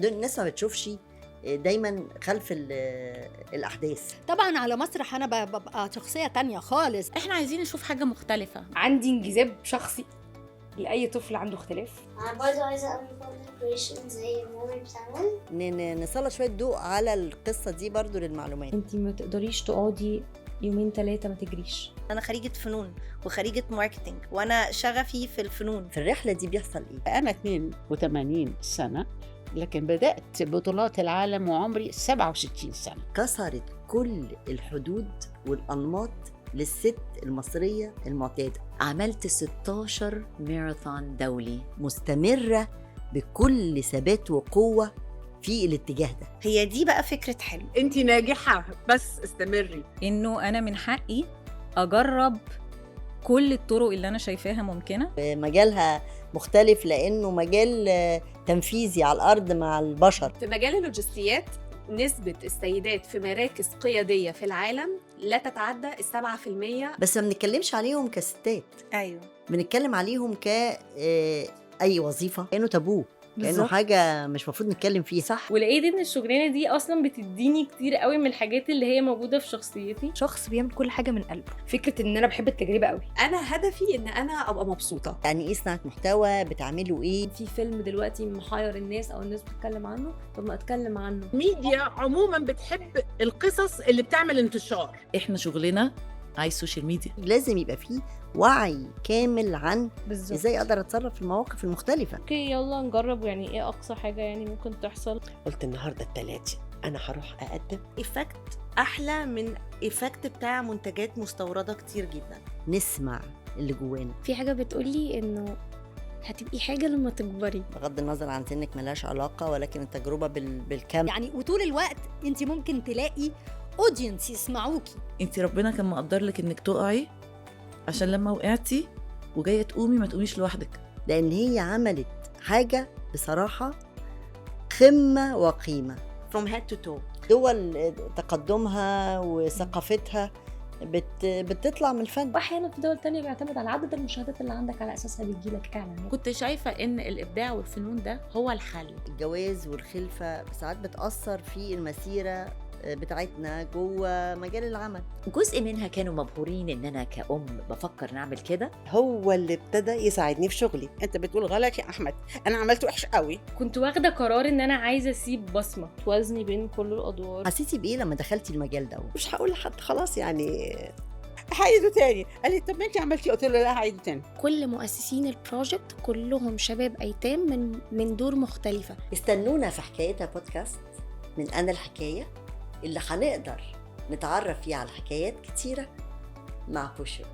الناس ما بتشوفش دايما خلف الاحداث. طبعا على مسرح انا ببقى شخصية تانية خالص. احنا عايزين نشوف حاجة مختلفه. عندي انجذاب شخصي لاي طفل عنده اختلاف. انا برضه عايزه اعمل content creation زي مامي بتعمل. نسلط شوية ضوء على القصة دي برضو للمعلومات. انت ما تقدريش تقعدي يومين ثلاثة ما تجريش. انا خريجة فنون وخريجه marketing، وانا شغفي في الفنون. في الرحلة دي بيحصل ايه؟ انا 82 سنة، لكن بدات بطولات العالم وعمري 67 سنة. كسرت كل الحدود والانماط للست المصرية المعتادة. عملت 16 ماراثون دولي. مستمرة بكل ثبات وقوه في الاتجاه ده. هي دي بقى فكرة حلم. انت ناجحة بس استمري. انه انا من حقي اجرب كل الطرق اللي انا شايفاها ممكنة. مجالها مختلف لانه مجال تنفيذي على الارض مع البشر. في مجال اللوجستيات نسبة السيدات في مراكز قيادية في العالم لا تتعدى 7%. بس ما بنتكلمش عليهم كستات. ايوه، بنتكلم عليهم ك اي وظيفة، كانه تابوه، كانه حاجة مش المفروض نتكلم فيها. صح. ولقيت ان الشغلانة دي اصلا بتديني كتير قوي من الحاجات اللي هي موجودة في شخصيتي. شخص بيعمل كل حاجة من قلبه. فكرة ان انا بحب التجربة قوي. انا هدفي ان انا ابقى مبسوطة. يعني ايه صناعة محتوى؟ بتعملوا ايه؟ في فيلم دلوقتي محير الناس او الناس بتتكلم عنه، طب ما اتكلم عنه. ميديا عموما بتحب القصص اللي بتعمل انتشار. احنا شغلنا عايز social media. لازم يبقى فيه وعي كامل عن ازاي اقدر اتصرف في المواقف المختلفة. okay يلا نجرب، يعني ايه اقصى حاجة يعني ممكن تحصل؟ قلت النهارده الثلاثاء انا هروح اقدم. effect احلى من effect بتاع منتجات مستورده كتير جدا. نسمع اللي جوانا. في حاجة بتقولي انه هتبقي حاجة لما تكبري، بغض النظر عن سنك ملهاش علاقة، ولكن التجربة بالكم يعني. وطول الوقت انت ممكن تلاقي audience يسمعوكي. انت ربنا كان مقدر لك انك تقعي، عشان لما وقعتي وجاية تقومي ما تقوميش لوحدك. لان هي عملت حاجة بصراحة قمة وقيمه from head to toe. دول تقدمها وثقافتها بتطلع من الفن. واحيانا في دول تانية بيعتمد على عدد المشاهدات اللي عندك، على اساسها بيجيلك اعلان. كنت شايفه ان الابداع والفنون ده هو الحل. الجواز والخلفه ساعات بتاثر في المسيرة بتاعتنا جوه مجال العمل. جزء منها كانوا مبهورين ان انا كأم بفكر نعمل كده. هو اللي ابتدى يساعدني في شغلي. انت بتقول غلط يا احمد، انا عملت وحش قوي. كنت واخده قرار ان انا عايزه اسيب بصمة، توازني بين كل الادوار. حسيتي بايه لما دخلتي المجال ده؟ مش هقول لحد خلاص يعني هعيده تاني. قال لي طب ما انت عملتي، قلت له لا هعيده تاني. كل مؤسسين ال project كلهم شباب ايتام من دور مختلفة. استنونا في حكايتها بودكاست من انا الحكاية، اللي هنقدر نتعرف فيه على حكايات كتيرة مع بوشر.